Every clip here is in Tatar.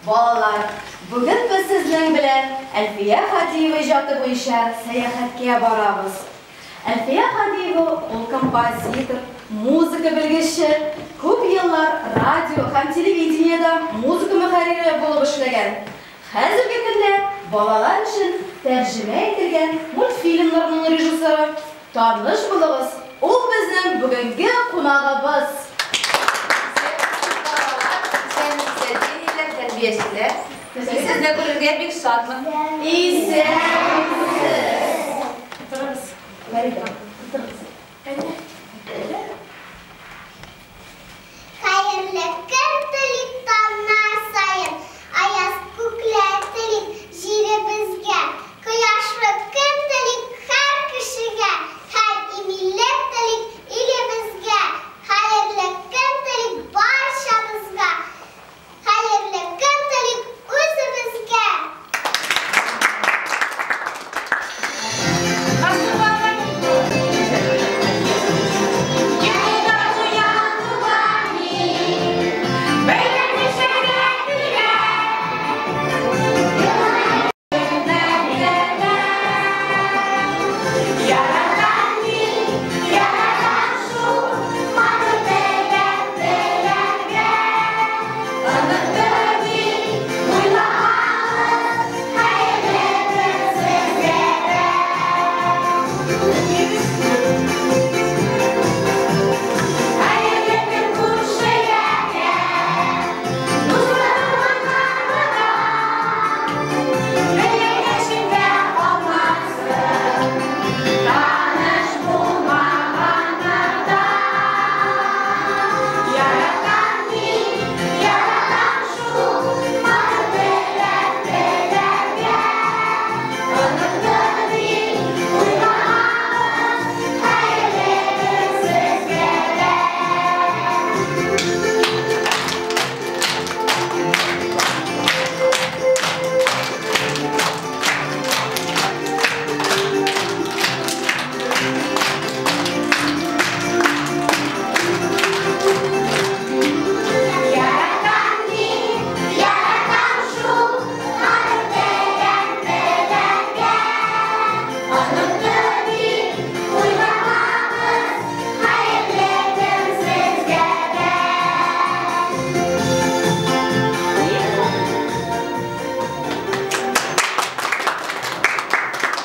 Балалар, бүген без сезнең белән Әлфия Һадиева иҗаты буенча сәяхәткә барабыз. Әлфия Һадиева ул композитор, музыка белгече, күп еллар радио һәм телевидениедә музыка мөхәррире булып эшләгән. Хәзерге көндә балалар өчен тәрҗемә ителгән мультфильмнарның режиссеры. Таныш булыгыз, ул безнең бүгенге кунагыбыз. Исәнмесез, балалар, исәнмесез, әти-әниләр, тәрбиячеләр. Мин сезне күрергә бик шатмын. Исәнмесез. Утырыгыз, Фәридә, утырыгыз. Әйдә. Хәерле көн телик таңнар саен, Аяз күкләр телик җиребезгә, Кояшлы көн телик һәр кешегә Һәм иминлек телик илебезгә. Хәерле көн телик барчабызга, Хәерле көн телик үзебезгә!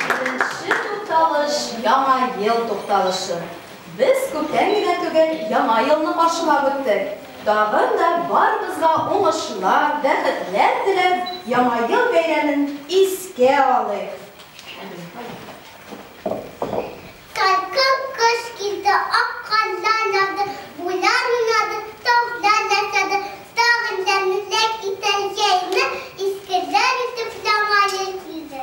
Беренче тукталыш, Яңа ел тукталышы. Без күптән генә түгел Яңа елны каршылап үттек. Тагын да барыбызга уңышлар, бәхетләр теләп, Яңа ел бәйрәмен искә алыйк. Салкын кыш килде, ак карлар яуды, Буран уйнады, таулар ясады. Тагын ямьлерәк итәр җәйне, Искергән итеп Яңа ел килде.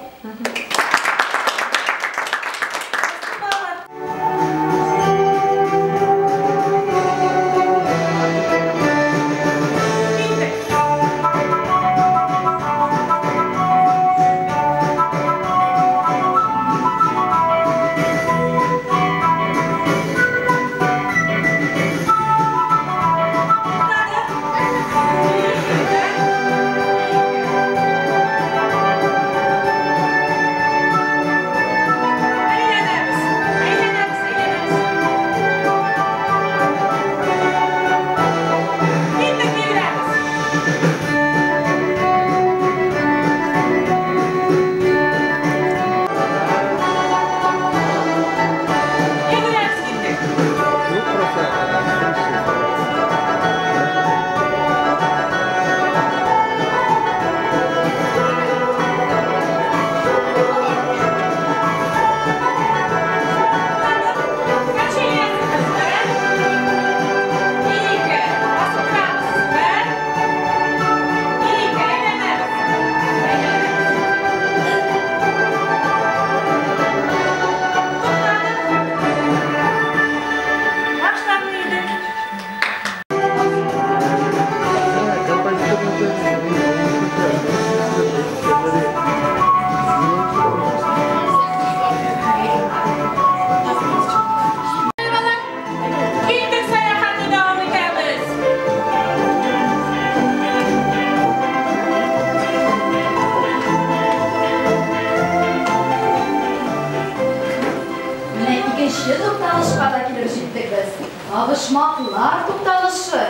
табышмаклар тукталышы.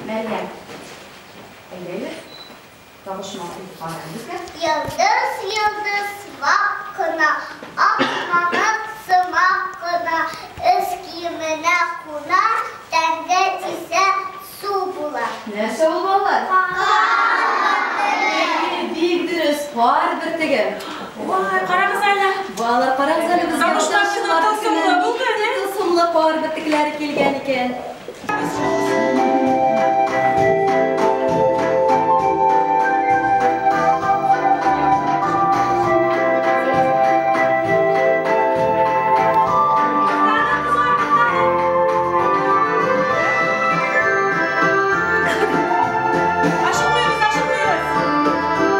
Мәрьям, әйдәгез, табышмак әйтеп кара безгә. Йолдыз, йолдыз, вак кына, ак мамык сымак кына, өс киеменә куна, тәнгә тисә су була. Нәрсә ул, балалар? Бик дөрес, кар бөртеге. Вай, карагыз әле. Балалар, карагыз әле безгә. Табышмак чынлап тылсымлы булды, не? Тылсымлы кар бөртекләре килгән икән. Ашыкмыйбыз, ашыкмыйбыз.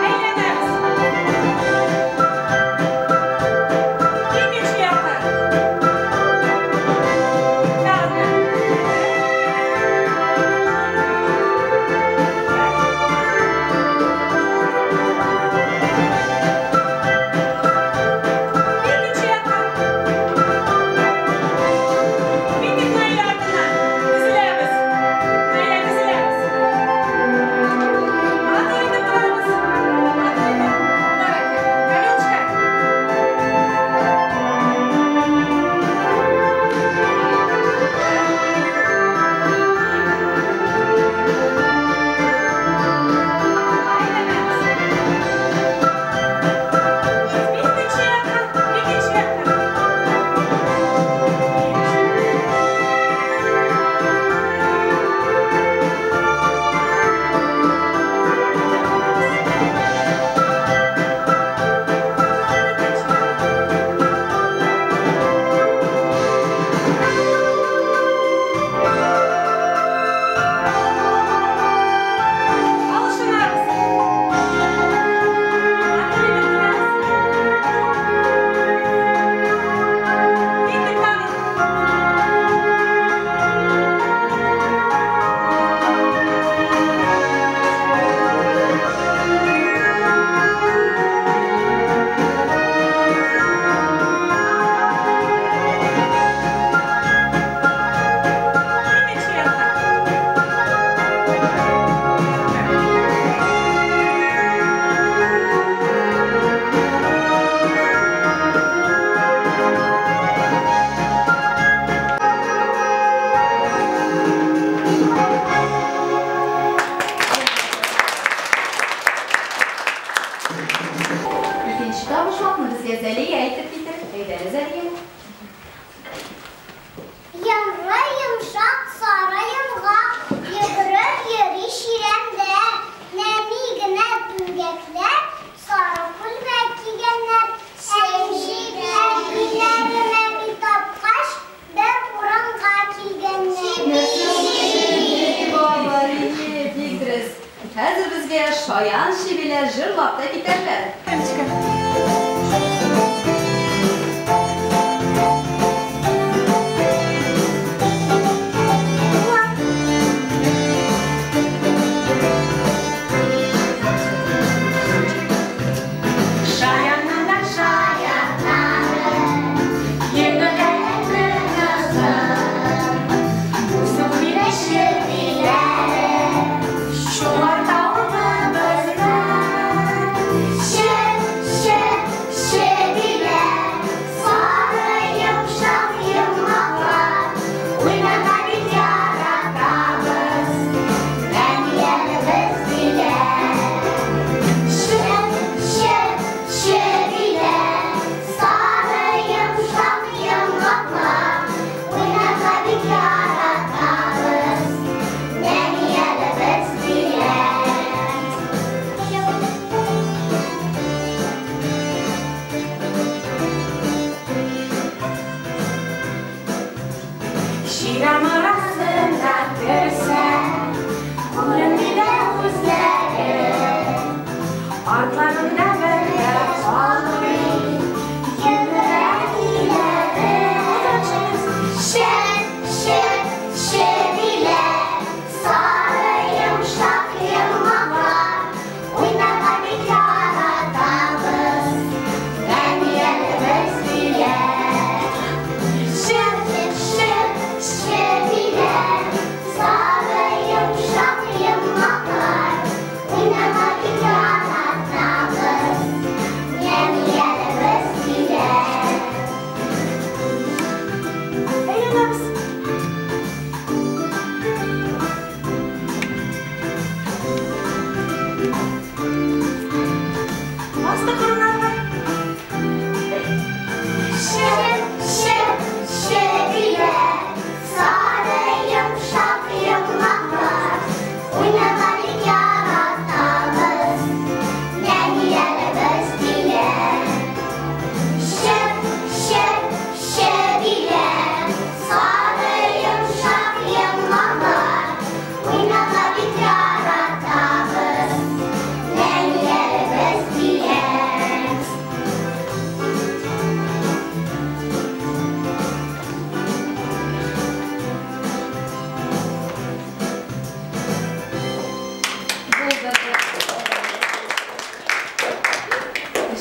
Әйләнәбез. Икенче якка. Тагын. Икенче якка. Киттек Наилә артыннан. Тезеләбез. Наилә, тезеләбез. Матур итеп торабыз. Матур итеп. Давайте. Камилочка. Әйләнәбез. Икенче якка, икенче якка. Алышынабыз. Матур итеп торабыз. Киттек тагын. Икенче якка. Икенче табышмакны безгә Зәлия әйтеп китер. Әйдә, Зәлия. Йомры йомшак сары йомгак, йөгереп йөри чирәмдә. Нәни генә түмгәкләр, сары күлмәк кигәннәр. Әниләре мәми тапкач, бер урынга килгәннәр. Балалар, бик дөрес. Хәзер безгә шаян чебиләр җырлап та китәрләр. Камилочка. Шаяннан да шаяннары, йөгерәләр назы. Үсеп килә чебиләре, шулар тавыгыбызны.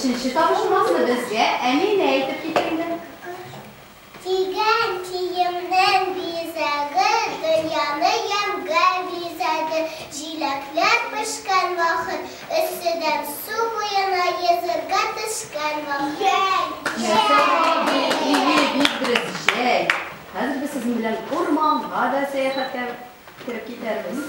Өченче табышмакны безгә Әминә әйтеп китер инде. Кигән киемнең бизәге, дөньяны ямьгә бизәде. Җиләкләр пешкән вакыт, эсседән су буена йөзәргә төшкән вакыт. Нәрсә бу? Ие, бик дөрес, җәй. Хәзер без сезнең белән урманга да сәяхәткә кереп китәрбез.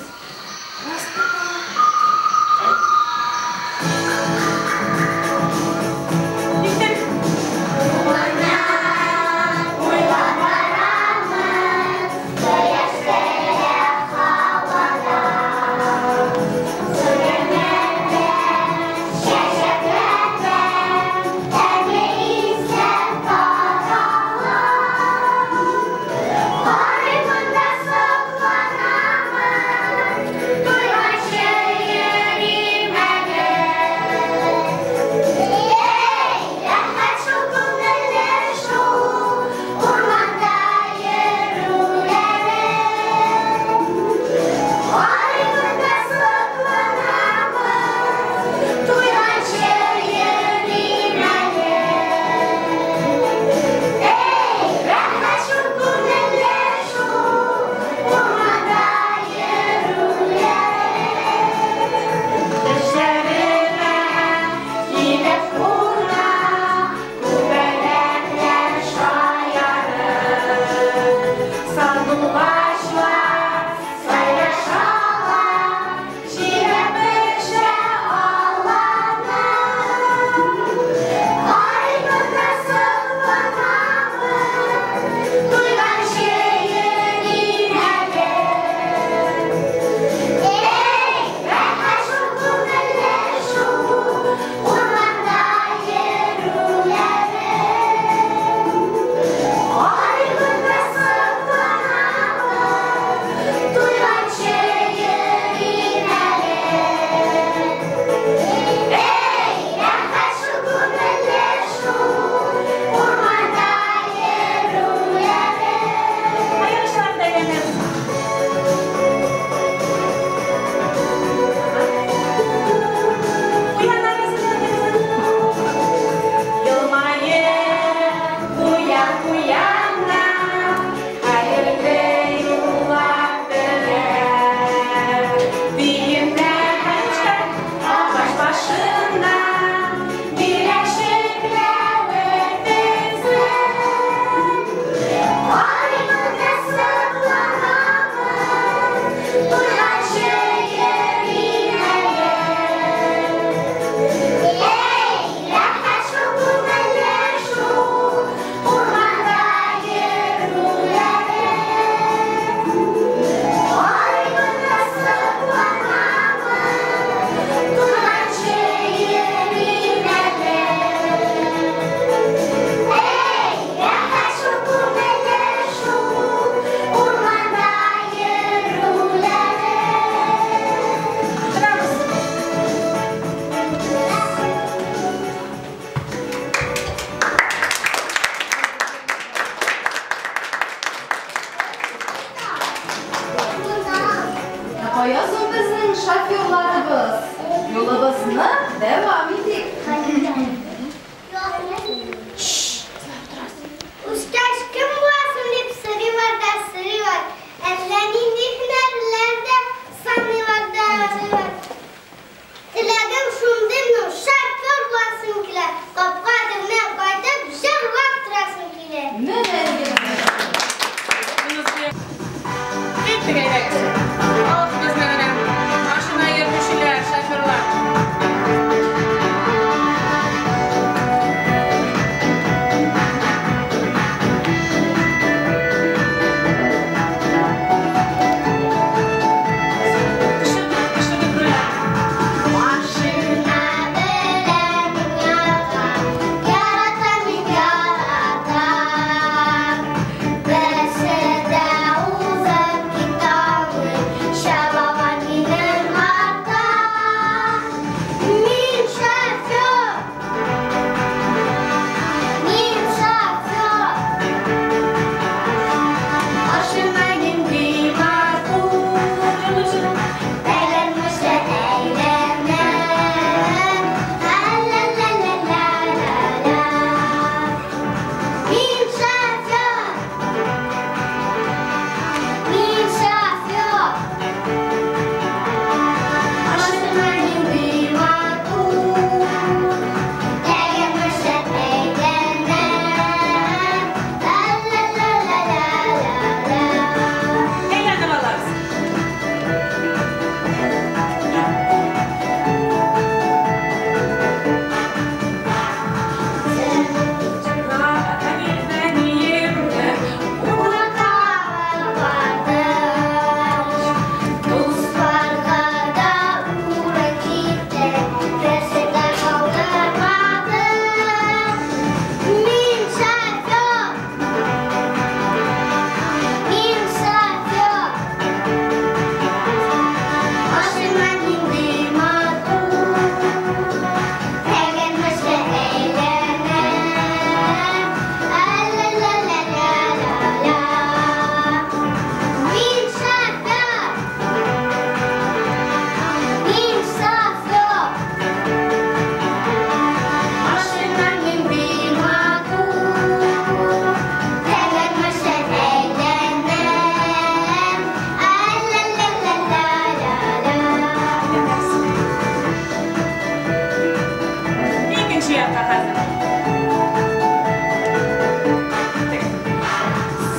Карыймын да сокланамын, туйганчы.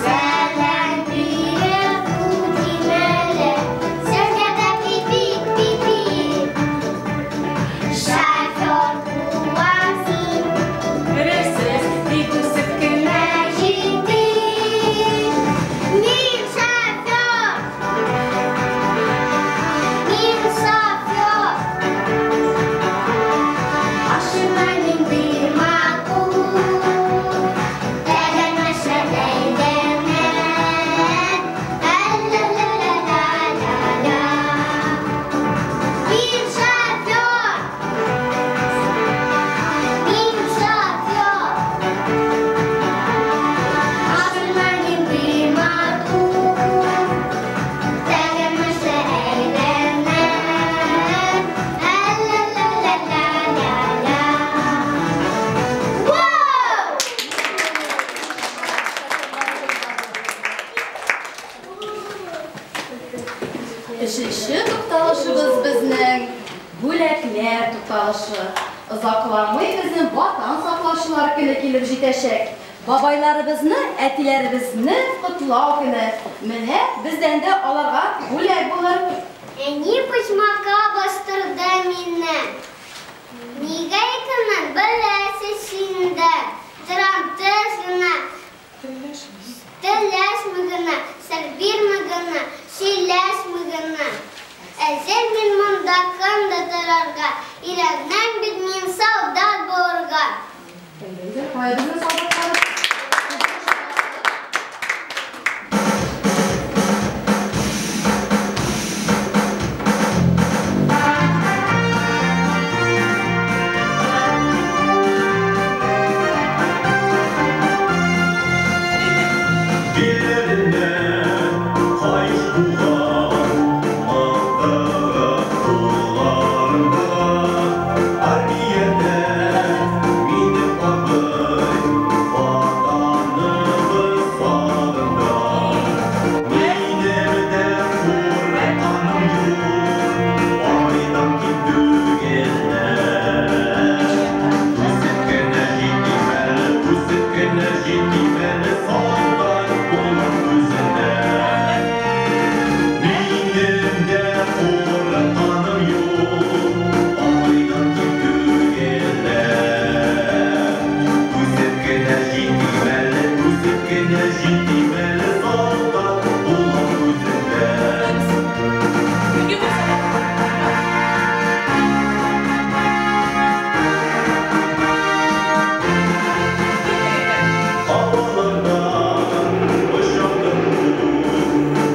Сәлам биреп үтим әле, Сәнгәдә пи-пи-пи-пи. Шофер булам син, Белерсез, бик үсеп кенә җитим. Мин шофер, мин шофер. Ашыма мин бер матур, Тәгәрмәчләр әйләнә. Әллә-лә-лә-лә-лә. Мин шофер, мин шофер. Ашыма мин бер матур, Тәгәрмәчләр әйләнә. Әллә-лә-лә-лә-лә. Вау! Өченче тукталышыбыз безнең бүләкләр тукталышы. Озакламый безнең Ватан саклаучылар көне килеп җитәчәк. Бабайларыбызны, әтиләребезне котлау көне. Менә бездән дә аларга бүләк булыр. Әни почмакка бастырды мине. Нигә икәнен беләсез инде. Торам тез генә, телләшми генә, сер бирми генә, сөйләшми генә. Әзер мин монда көн дә торырга, өйрәнәм бит мин солдат булырга. Әйдә, кая безнең солдатлар? Билләрендә каеш буган, мылтыгы кулларында. Армиядә минем абый, Ватаныбыз сагында. Минем дә курыкканым юк, армиядән ким түгелләр. Үсеп кенә җитим әле, үсеп кенә җитим әле, солдат булам үземдә. Минем дә курыкканым юк, армиядән ким түгелләр. Үсеп кенә җитим әле, үсеп кенә җитим әле, солдат булам үземдә. Havalardan uçurdum,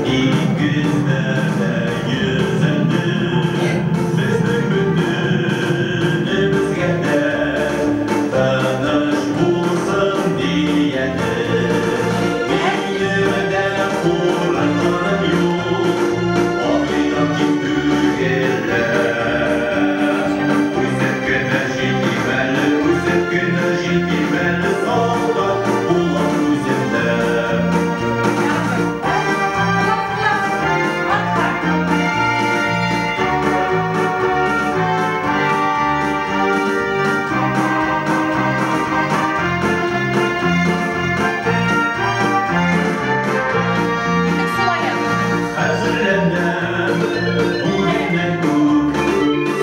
dengizlerde yüzendim. Bizning butunimizga de tanish bo'lsin deganim. Menim de qo'rqqanim yo'q, obidam kim tugallar. Үсеп кенә җитим әле, үсеп кенә җитим әле, солдат булам үземдә. Әзерләнәм бүгеннән үк,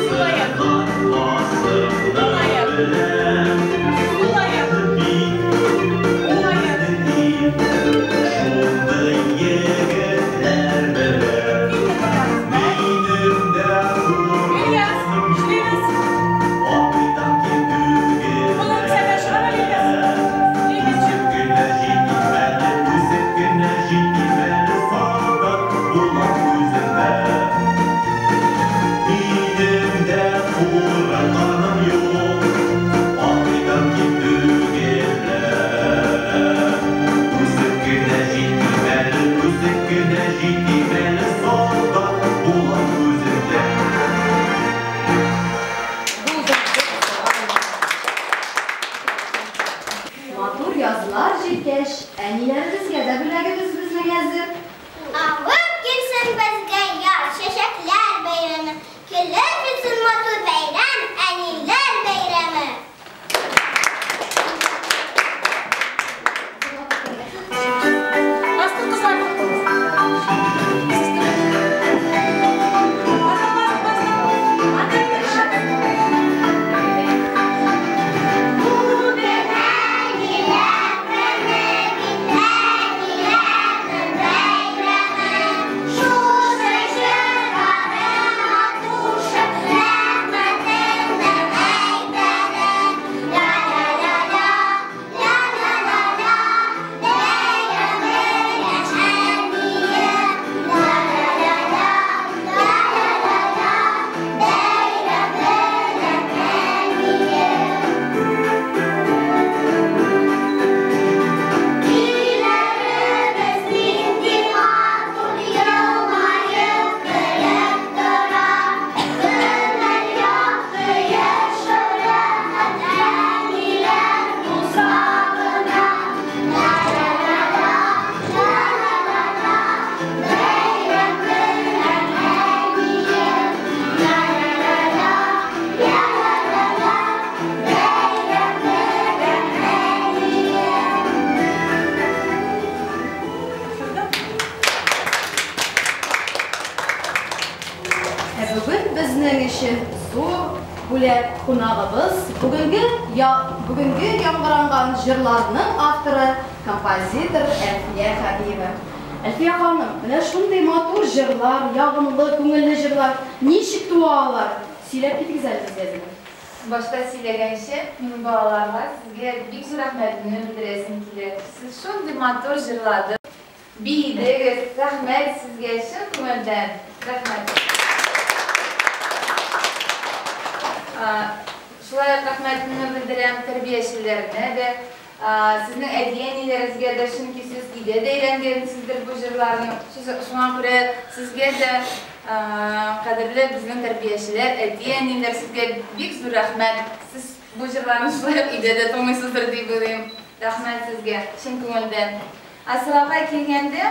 сызланмасымны беләм. Бит ул безнең ил, шундый егетләр белән. Минем дә курыкканым юк, абыйдан ким түгелләр. Үсеп кенә җитим әле, үсеп кенә җитим әле, солдат булам үземдә. Минем дә курыкканым юк, абыйдан ким түгелләр. Үсеп кенә җитим әле, үсеп кенә җитим әле, солдат булам үземдә. Матур язлар җиткәч, әниләребезгә дә бүләгебез безнең әзер. Алып килсен безгә яр, чәчәкләр бәйрәме. Килеп җитсен матур бәйрәм, әниләр бәйрәме. кунагыбыз, бүгенге бүгенге яңгыранган җырларның авторы, композитор Әлфия Хәбиева. Әлфия ханым, менә шундый матур җырлар, ягымлы, күңелле җырлар ничек туа алар? Сөйләп китегез әле безгә әзрәк. Башта сөйләгәнче, мин балаларга сезгә бик зур рәхмәтемне белдерәсем килә. Сез шундый матур җырладыгыз, биедегез. Рәхмәт сезгә чын күңелдән. Рәхмәт. Шулай ук рәхмәтемне белдерәм тәрбиячеләренә дә, сезнең әти-әниләрегезгә дә, чөнки сез өйдә дә өйрәнгәнсездер бу җырларны. Шуңа күрә сезгә дә, кадерле безнең тәрбиячеләр, әти-әниләр, сезгә бик зур рәхмәт. Сез бу җырларны шулай ук өйдә дә тыңлыйсыздыр дип уйлыйм. Рәхмәт сезгә, чын күңелдән. Ә сорауга килгәндә,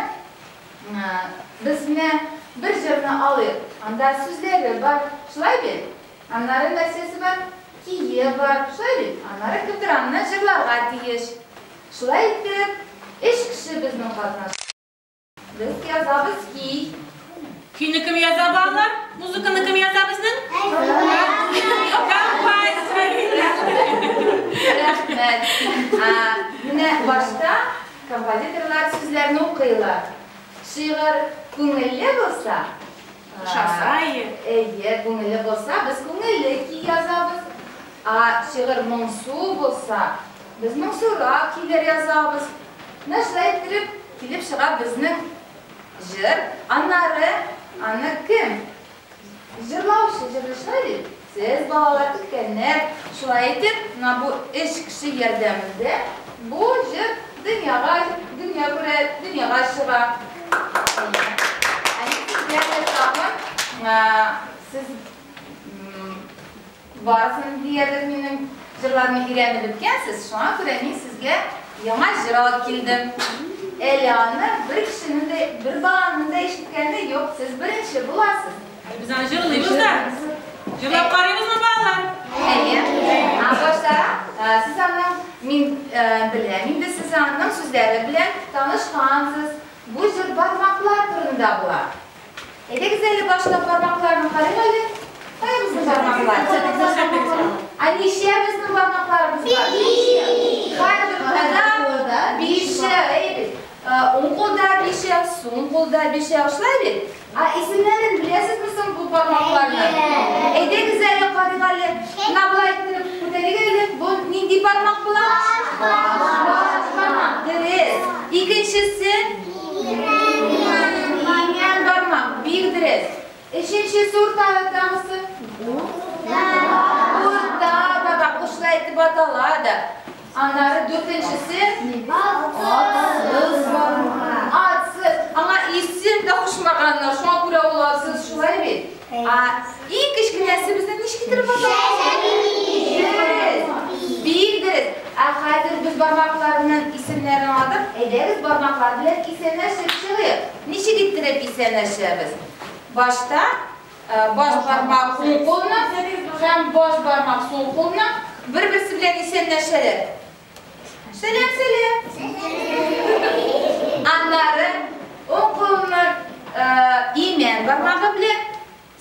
без менә бер җырны алыйк. Анда сүзләре бар, шулай бит? Аннары нәрсәсе бар? Кие бар, шулай бит? Аннары кемдер аны җырларга тиеш. Шулай итеп, өч кеше безнең катнаша. Без язабыз көй. Көйне кем яза, балалар? Музыканы кем яза безнең? Композитор. Рәхмәт. Менә башта композиторлар сүзләрне укыйлар. Шигырь күңелле булса, Ошаса, әйе. Әйе, күңелле булса, без күңелле көй язабыз. Ә шигырь моңсу булса, без моңсурак көйләр язабыз. Менә шулай иттереп килеп чыга безнең җыр. Аннары аны кем? Җырлаучы җырлый, шулай бит? Сез, балалар, өлкәннәр. Шулай итеп, менә бу өч кеше ярдәмендә бу җыр дөньяга, дөнья күрә, дөньяга чыга. Әйе. Ә мин сезгә әле тагын, сез барысын диярлек минем җырларымны өйрәнеп беткәнсез, шуңа күрә мин сезгә яңа җыр алып килдем. Әле аны бер кешенең дә, бер баланың да ишеткәне юк, сез беренче буласыз. Әле без аны җырлыйбыз да. Җырлап карыйбызмы, балалар? Әйе. Ә башта сез аның, мин беләм инде, сез аның сүзләре белән танышкансыз. Бу җыр бармаклар турында була. Әйдәгез әле башта бармакларны карыйк әле. Кая безнең бармаклар? Ә ничә безнең бармакларыбыз бар? Һәрбер кулда бишәү, әйе бит. Уң кулда бишәү, сул кулда бишәү, шулай бит? Ә исемнәрен беләсезме соң бу бармакларның? Әйдәгез әле карыйк әле. Менә болай иттереп күтәрик әле. Бу нинди бармак була? Баш бармак. Дөрес. Икенчесе? Имән бармак. Бик дөрес. Өченчесе уртадагысы? Урта бармак. Ул шулай итеп атала да. Аннары дүртенчесе? Атсыз бармак. Атсыз. Аңа исем дә кушмаганнар. Шуңа күрә ул атсыз, шулай бит? Ә иң кечкенәсе безнең ничек итеп атала? Дөрес. Бик дөрес. Ә хәзер без бармакларның исемнәрен алдык. Әйдәгез бармаклар белән исәнләшеп чыгыйк. Ничек иттереп исәнләшәбез? Башта баш бармак уң кулны һәм баш бармак сул кулны бер-берсе белән исәнләшәләр. Сәлам, сәлам. Аннары уң кулны имән бармагы белән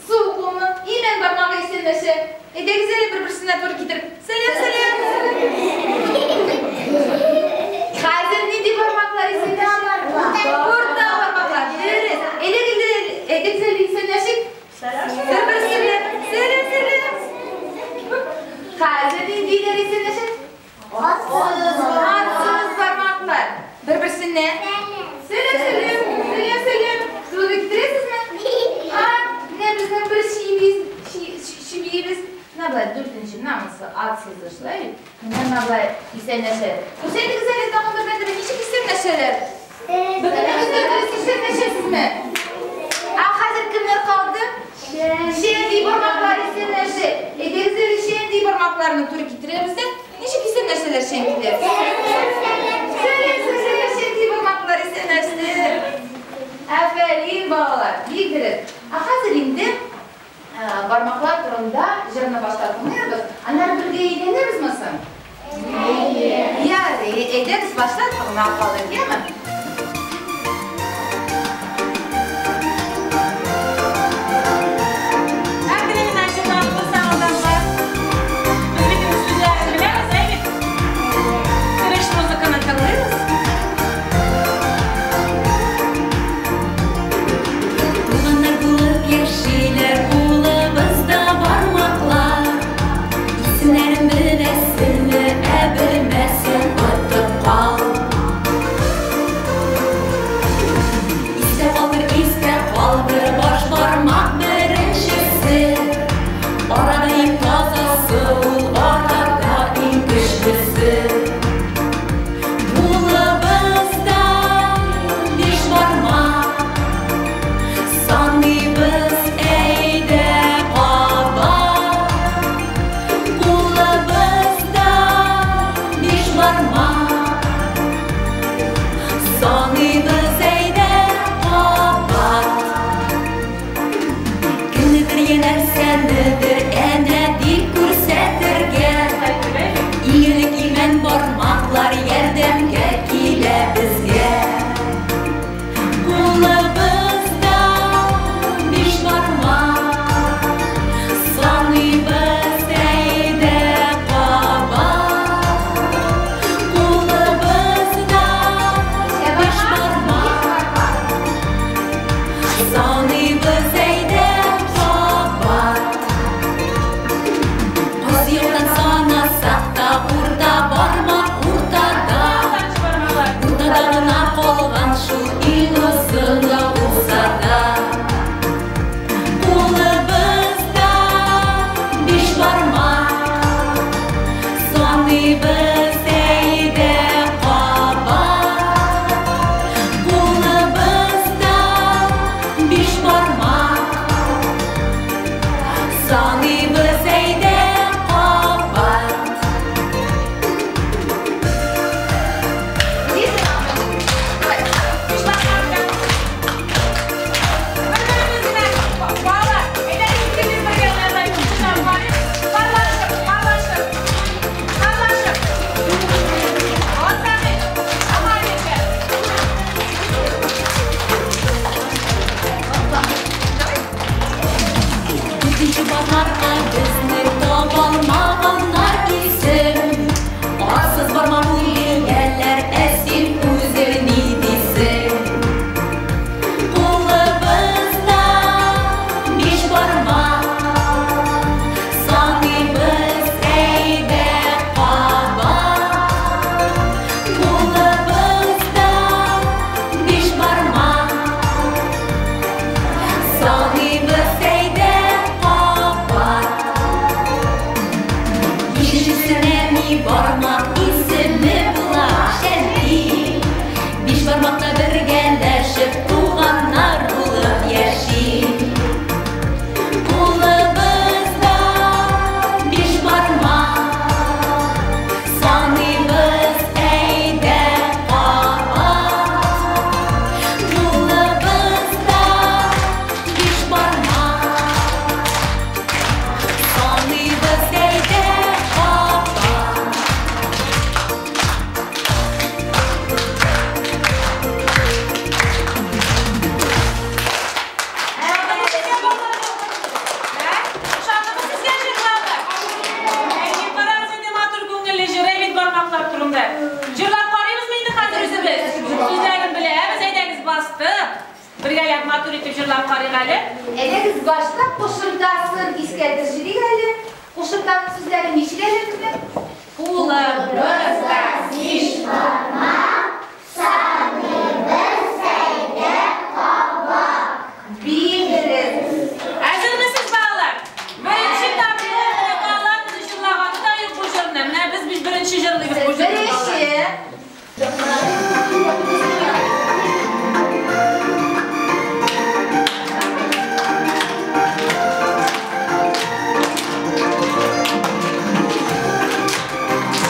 сул кулны имән бармагы исәнләшә. Әйдәгез әле бер-берсенә туры китереп. Сәлам, сәлам. Хәзер нинди бармаклар исәнләшә? Урта бармаклар. Дөрес. Әйдәгез әле исәнләшик. Бер-берсе белән. Сәлам, сәлам. Хәзер ниндиләр исәнләшә? Атсыз бармаклар. Бер-берсенә. Сәлам, сәлам. Сәлам, сәлам. Туры китерәсезме? А, менә безнең бер чибиебез. Менә болай дүртенче, менә монысы атсызы, шулай бит? Менә менә болай исәнләшә. Күрсәтегез әле тагын бер мәртәбә ничек исәнләшәләр? Бөтенегез дә дөрес исәнләшәсезме? Ә хәзер кемнәр калды? Чәнди бармаклар исәнләшә. Әйдәгез әле чәнди бармакларны туры китерәбез дә. Ничек исәнләшәләр чәндиләр? Сәлам, сәлам, чәнди бармаклар исәнләште. Афәрин, балалар, бик дөрес. Ә хәзер инде бармаклар турында җырны башта тыңлыйбыз, аннары бергә әйләнәбезме соң? Ярый, әйдәгез башта тыңлап алыйк, яме? Һәр көнеңне җырлап булса, алданлар. Саныйбыз әйдә кабат. Кулыбызда биш бармак. Саныйбыз әйдә кабат. Дүртенче бармакка безне табалмаганнар исем. Арсыз бармак үлгәннәр, ә син үзең ни дисең? Кулыбызда биш бармак, саныйбыз әйдә кабат. Кулыбызда биш бармак, саныйбыз әйдә кабат. Бишенчесенә ни бармак исеме була Шәлби. Биш бармакта бергәләшеп туганнар булып яши. Кулыбызда биш бармак, саныйбыз әйдә кабат. Кулыбызда биш бармак, саныйбыз әйдә кабат. Ошадымы сезгә җырлавы? Әйе, карагыз инде матур күңелле җыр бит бармаклар турында. Җырлап карыйбызмы инде хәзер үзебез? Сүзләрен беләбез, әйдәгез бастык. Бергәләп матур итеп җырлап карыйк әле. Әйдәгез башта кушымтасын искә төшерик әле. Кушымтаның сүзләре ничек әле безнең? Кулыбызда биш Бик дөрес. Әзермесез, балалар? Беренче тапкыр менә балалар безне җырлаганы да юк бу җырны. Менә без бит беренче җырлыйбыз бу җырны. балалар. Беренче.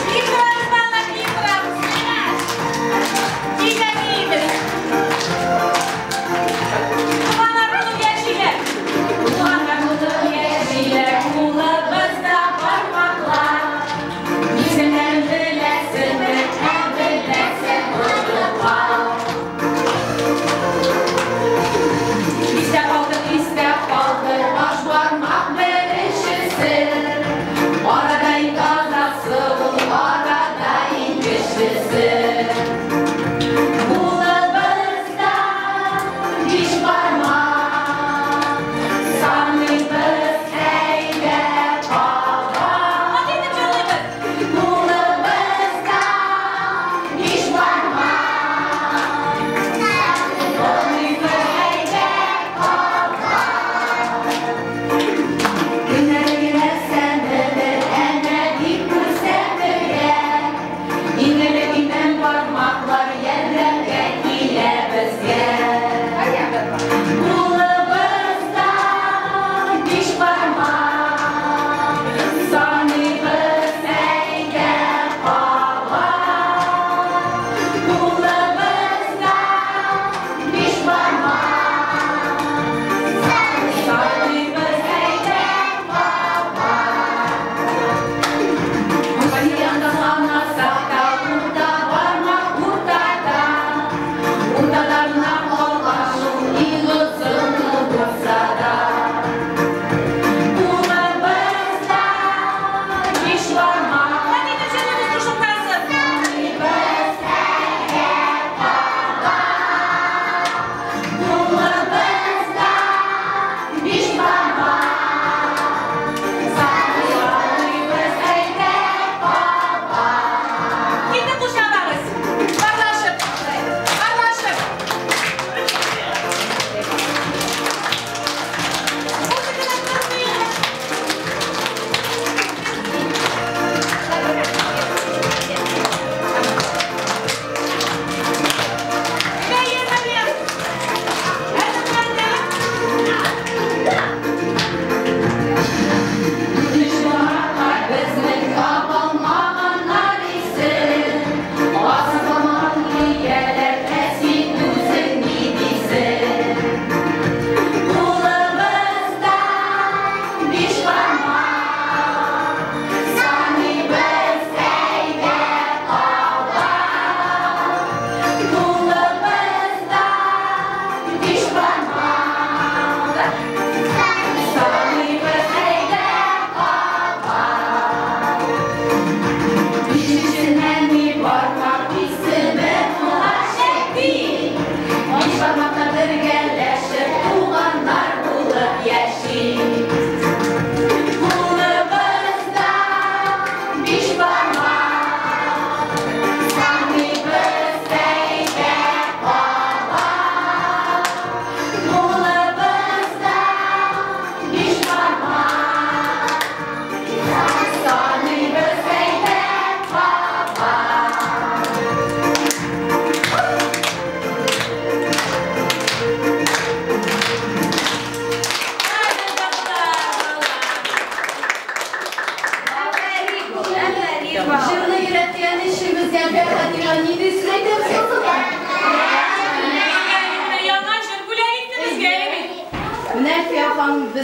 Бик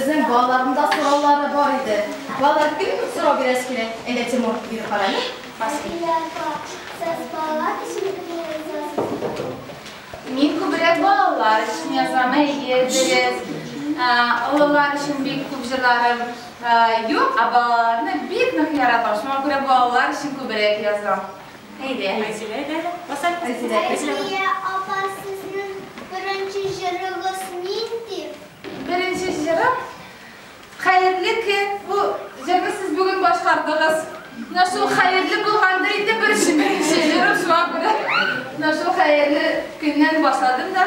Безнең балаларның да сораулары бар иде. Балалар, кем күп сорау бирәсе килә? Әйдә, Тимур, биреп кара әле. Әлфия апа, сез балалар өчен генә язасызмы? Мин күбрәк балалар өчен язам, әйе, дөрес. Олылар өчен бик күп җырларым юк, ә балаларны бик нык яратам. Шуңа күрә балалар өчен күбрәк язам. Әйдә. Айзилә, әйдә әле. Бас әле. Айзилә. Айзилә. Әлфия апа, сезнең беренче җырыгыз нинди? Беренче җырым Хәерле көн. Бу җырны сез бүген башкардыгыз. Менә шул хәерле булгандыр инде беренче беренче җырым, шуңа күрә менә шул хәерле көннән башладым да.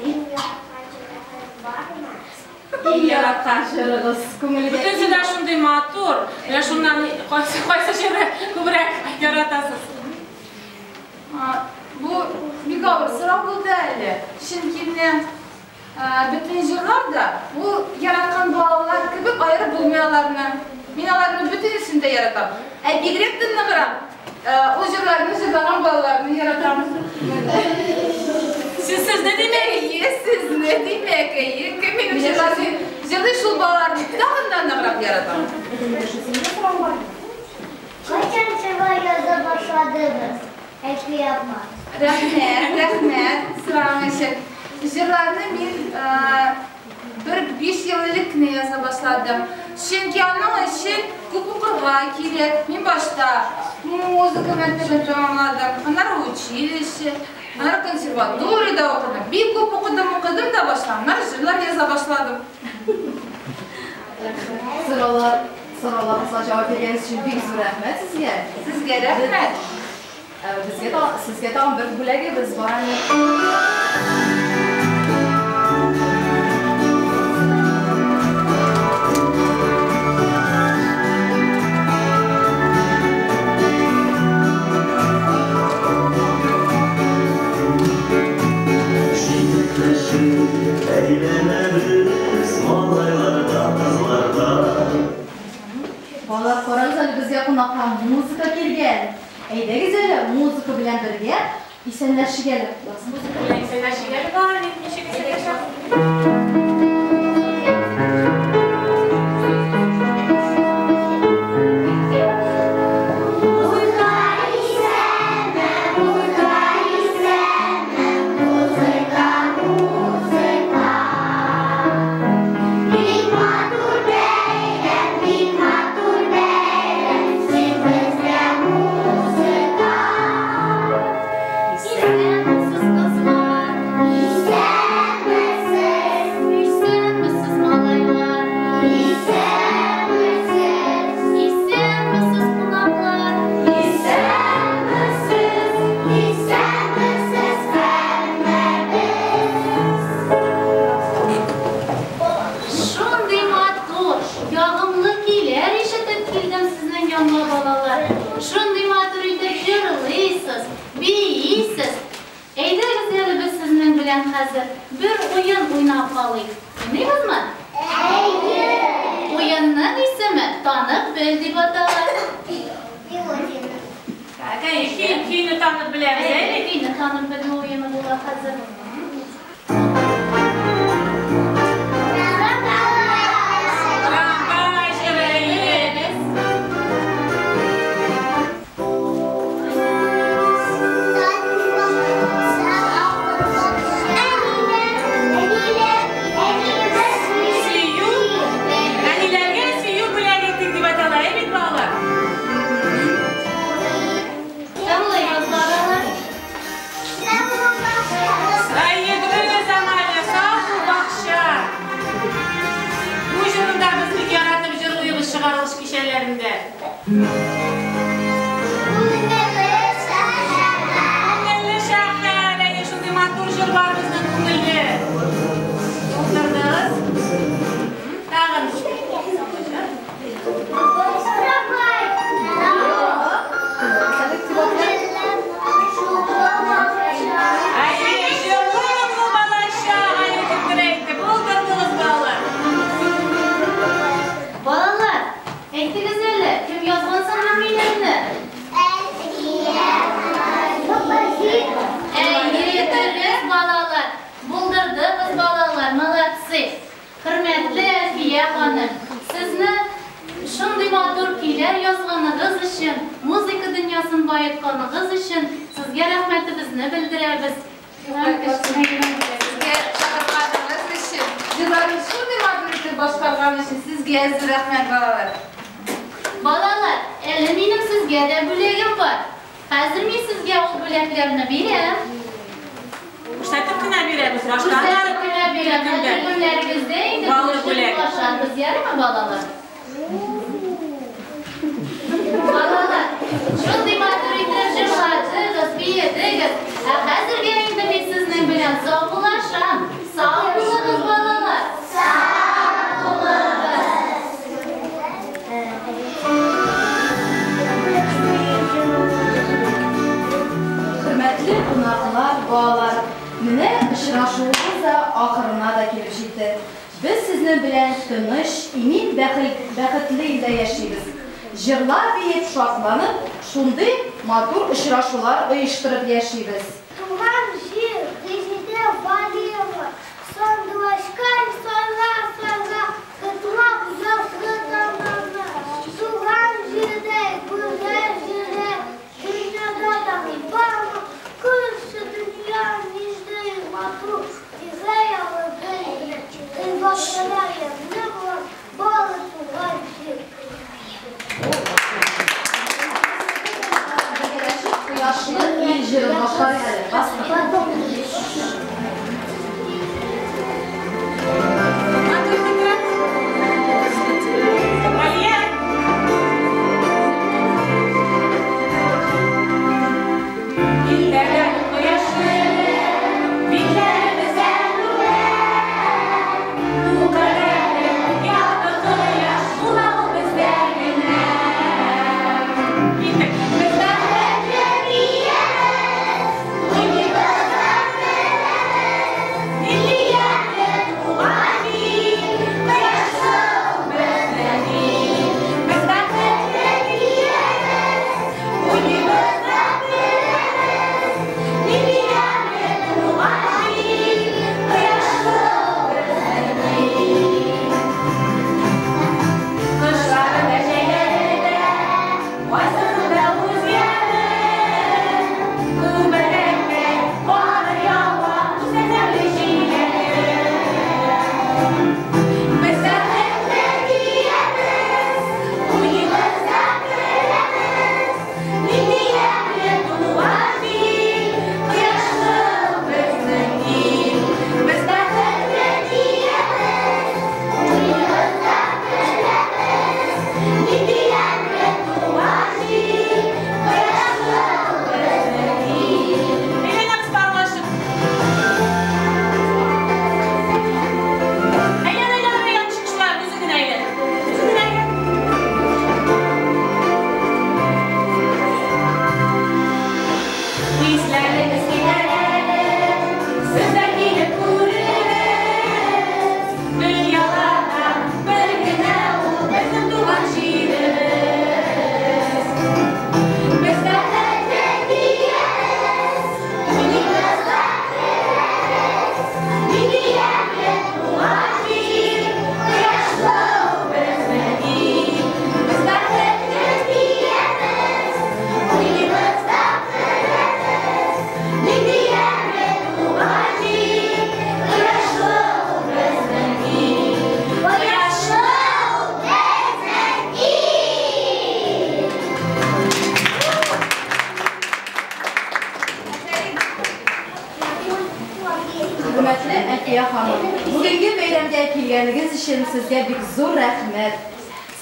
Иң яраткан җырыгыз бармы? Иң яраткан җырыгыз күңелгә. Бөтенесе дә шундый матур. Менә шуннан кайсы кайсы җыры күбрәк яратасыз? Бу бик авыр сорау булды әле. Чөнки менә бөтен җырлар да ул яраткан балалар кебек аерып булмый аларны. Мин аларны бөтенесен дә яратам. Ә бигрәк тә ныграк ул җырларны җырлаган балаларны яратам. Сез сезне димәк. Әйе, сезне димәк, әйе. Кем минем җырларны җырлый, шул балаларны тагын да ныграк яратам. Кайчан җырлар яза башладыгыз, Әлфия апа? Рәхмәт, рәхмәт сорагың өчен. Җырларны мин бер 5 ел элек кенә яза башладым. Чөнки аның өчен күп укырга кирәк. Мин башта музыка мәктәбен тәмамладым, аннары училище, аннары консерваториядә укыдым. Бик күп укыдым, укыдым да башта, аннары җырлар яза башладым. Сораулар, сорауларыбызга җавап биргәнегез өчен бик зур рәхмәт сезгә. Сезгә рәхмәт. Безгә сезгә тагын бер бүләгебез бар әле. Җитлекләшеп әйләнәбез малайларда, кызларда. Балалар, карагыз әле, безгә кунакка музыка килгән. Әйдәгез әле, музыка белән бергә исәнләшик әле. Музыка белән исәнләшик әле, балалар, ничек исәнләшәбез? Музыка исәнме, музыка исәнме, музыка, музыка. Бик матур бәйрәм, бик матур бәйрәм, син безгә музыка. Исәнмесез, кызлар, Исәнмесез, исәнмесез, малайлар, исәнмесез, исәнмесез, кунаклар. Исәнмесез, исәнмесез, һәммәбез. Шундый матур, ягымлы көйләр ишетеп килдем сезнең янга, балалар. Шундый матур итеп җырлыйсыз, биисез. Әйдәгез әле без сезнең белән хәзер бер уен уйнап алыйк. Уйныйбызмы? Әйе. Уенның исеме Танып бел дип атала. Мелодияне. Так, әйе, көй, көйне танып беләбез, Әйе, әйе. көйне танып белү уены була хәзер. Трамвай җыры, әйе. Сөю, әниләргә сөю бүләк иттек дип атала, әйе бит, балалар? Тыңлыйбыз, балалар. баетканыгыз өчен сезгә рәхмәтебезне белдерәбез. Сезгә чакырганыгыз өчен, җырларны шундый матур итеп башкарган өчен сезгә зур рәхмәт, балалар. Балалар, әле минем сезгә дә бүләгем бар. Хәзер мин сезгә ул бүләкләрне бирәм. Күрсәтеп кенә бирәбез, башта. Күрсәтеп кенә бирәм. Төркемнәрегездә инде Баллы бүлешеп бүләк. ашарбыз, ярыймы, балалар? Балалар, шундый матур итеп җырладыгыз, биедегез. Ә хәзергә инде мин сезнең белән саубуллашам. Сау булыгыз, балалар. Сау булыгыз. Хөрмәтле кунаклар, балалар, менә очрашуыбыз да ахырына да килеп җитте. Без сезнең белән тыныч, имин, бәхетле илдә яшибез. Җырлар биеп, шатланып, шундый матур очрашулар оештырып яшибез. Туган җир, Резидә Валиева, сандугачкай сайра-сайра, котлап язгы таңнарны. Туган җирдәй гүзәл җирләр дөньяда да бармы? Күрше дөнья нинди матур, тирә-ягы гөл. Гыйбадәтләр ямьле була, бары туган җир. Бергәләшеп кояшлы ил җырын башларык әле. Бастык. Матур итеп. Алия! Илләрдә кояшлы, битләребездә нурлар. Тукарәле якты кояш була ул бездә генә. Киттек. Без бәхетле диябез, уйныйбыз да көләбез. Нинди ямьле туган ил, кояшлы безнең ил. Без бәхетле диябез, уйныйбыз да көләбез. Нинди ямьле туган ил, кояшлы безнең ил. Кышлары да, җәйләре дә, кайсысы да үз яме. Күбәләктәй кар ява, үсә тәмле җиләге. Без бәхетле диябез, уйныйбыз да көләбез. Нинди ямьле туган ил, кояшлы безнең ил. Без бәхетле диябез, уйныйбыз да көләбез. Нинди ямьле туган ил, кояшлы безнең ил. Әйләнәбез парлашып. Әйлән, әйлән, әйлән, чыгышлар, үзе генә әйлән. Үзе генә әйлән. Хисләрегез китәр әле, сездә килеп күрегез. Дөньяларда бер генә ул безнең туган җиребез. Без бәхетле диябез, уйныйбыз да көләбез. Нинди ямьле туган җир, кояшлы безнең ил. Без бәхетле диябез, уйныйбыз да көләбез. Нинди ямьле туган җир, кояшлы безнең ил. Кояшлы Безнең ил! Хөрмәтле Әлфия ханым, бүгенге бәйрәмгә килгәнегез өчен сезгә бик зур рәхмәт.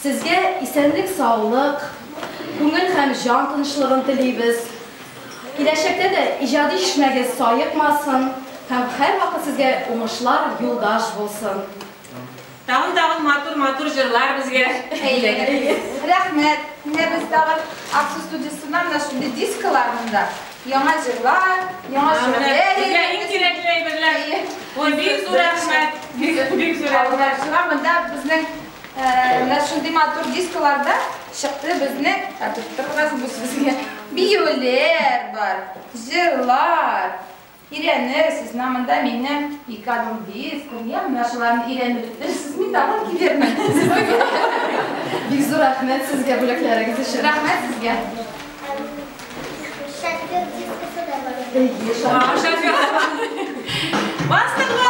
Сезгә исәнлек, саулык, күңел һәм җан тынычлыгын телибез. Киләчәктә дә иҗади чишмәгез саекмасын һәм һәрвакыт сезгә уңышлар юлдаш булсын. Тагын-тагын матур-матур җырлар безгә. Әйе. Рәхмәт. Менә без тагын Аксу студиясеннән менә шундый дискалар монда. Яңа җырлар, яңа Менә шигырьләр. безгә иң кирәкле әйберләр. Ой, бик зур рәхмәт. Бик бик зур рәхмәт. Алар чыга монда безнең менә шундый матур дискаларда чыкты безнең, тоттыргыз бу сүзгә. Биюләр бар, җырлар. Өйрәнерсез, менә монда минем ике адым диск, я менә шуларны өйрәнеп бетерерсез, мин тагын килермен. Бик зур рәхмәт сезгә бүләкләрегез өчен. Рәхмәт сезгә. Әйе, Шофер. Бастык.